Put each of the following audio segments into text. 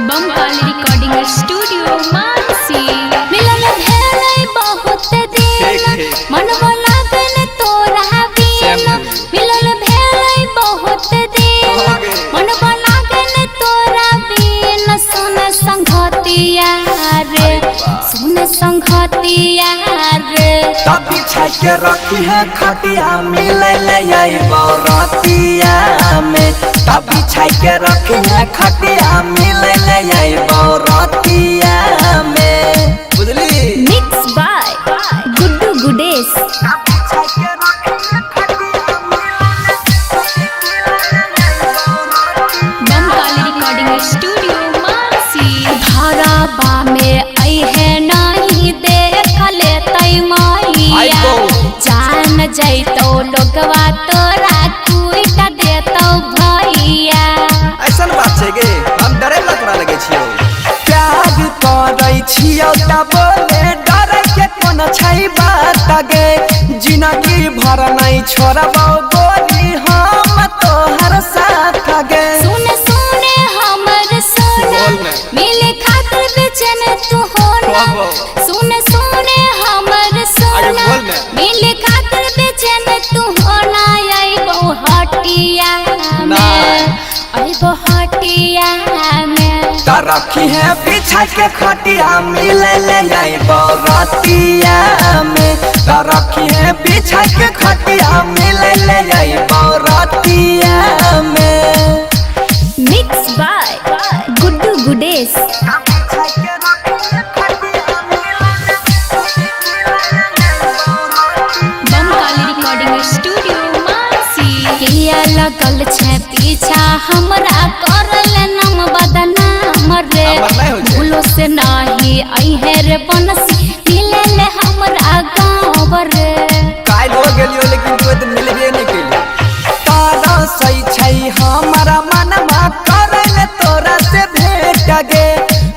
Bamkali recording studio Mansi. मिलन भेलै बहुत दिन, मनवा लागल तोरा बिन। मिलन भेलै बहुत दिन, मनवा लागल तोरा बिन। सुन संघतिया रे, सुन संघतिया रे। तब बिछाई के रखी है खटिया, मिले ले अइबो रतिया में। तब बिछाई के रखी है खटिया, मिले ले अइबो रतिया में। बुझली? Mix by Guddu Gudesh. Bamkali recording studio Mansi. घरबा में अइहे नहीं देख लेतै मैया, आइबो। जान जैतौ लोगवा तोरा कुइट देतौ भैया। ऐसन बात छै गे, हम डरे ला तोरा लगे छियौ। प्यार करै छियौ त बोले डरे के कोन छै बात गे। जिनगी भर नै छोड़बौ गोरी हम तोहर साथ गे। सुन सुने हमर सोना, बोल ने। मिले खातिर बेचैन तू होना। बाबा। सुन सुने हमर सोना, बोल ने। मिले खातिर बेचैन तू होना। अइबो हटिया में, अइबो हटिया में। त रखी है बिछा के खटिया, मिले ले अइबो रतिया में। त रखी है बिछा के खटिया, मिले ले अइबो रतिया में। Mix by Guddu Gudesh. Bamkali recording studio Mansi. किया लगल छै पीछा हमरा, करल नाम बदनाम रे। हमर नहि होइ छै। भूलो से नाही अइहे रे बनसी, मिले ले हमरा गाँव रे। काल्हि हो गेलियो लेकिन तू तऽ मिलबे नहि केली। तारा सही छै हमारा मनमा, करल तोरा से भेट गे।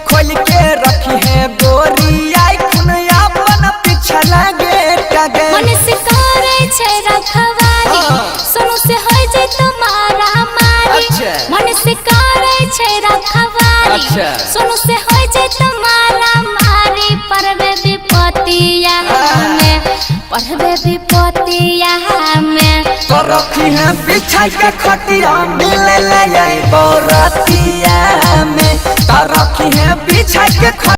खोल के रखी है गोरी आई खुन अपन पिछला गेट गे। मन से करे छै रखवारी, हाँ। सोनू से होइ जैतो मारा मारी। अच्छा। मन से करे छै रखवारी, अच्छा। सोनू से होइ जैतो मारा मारी। पढ़बे विपतिया में, पढ़बे विपतिया में। तो रखी है बिछाई के खटिया, मिले ले अइबो रतिया में। तो रखी है बिछाई के खटिया।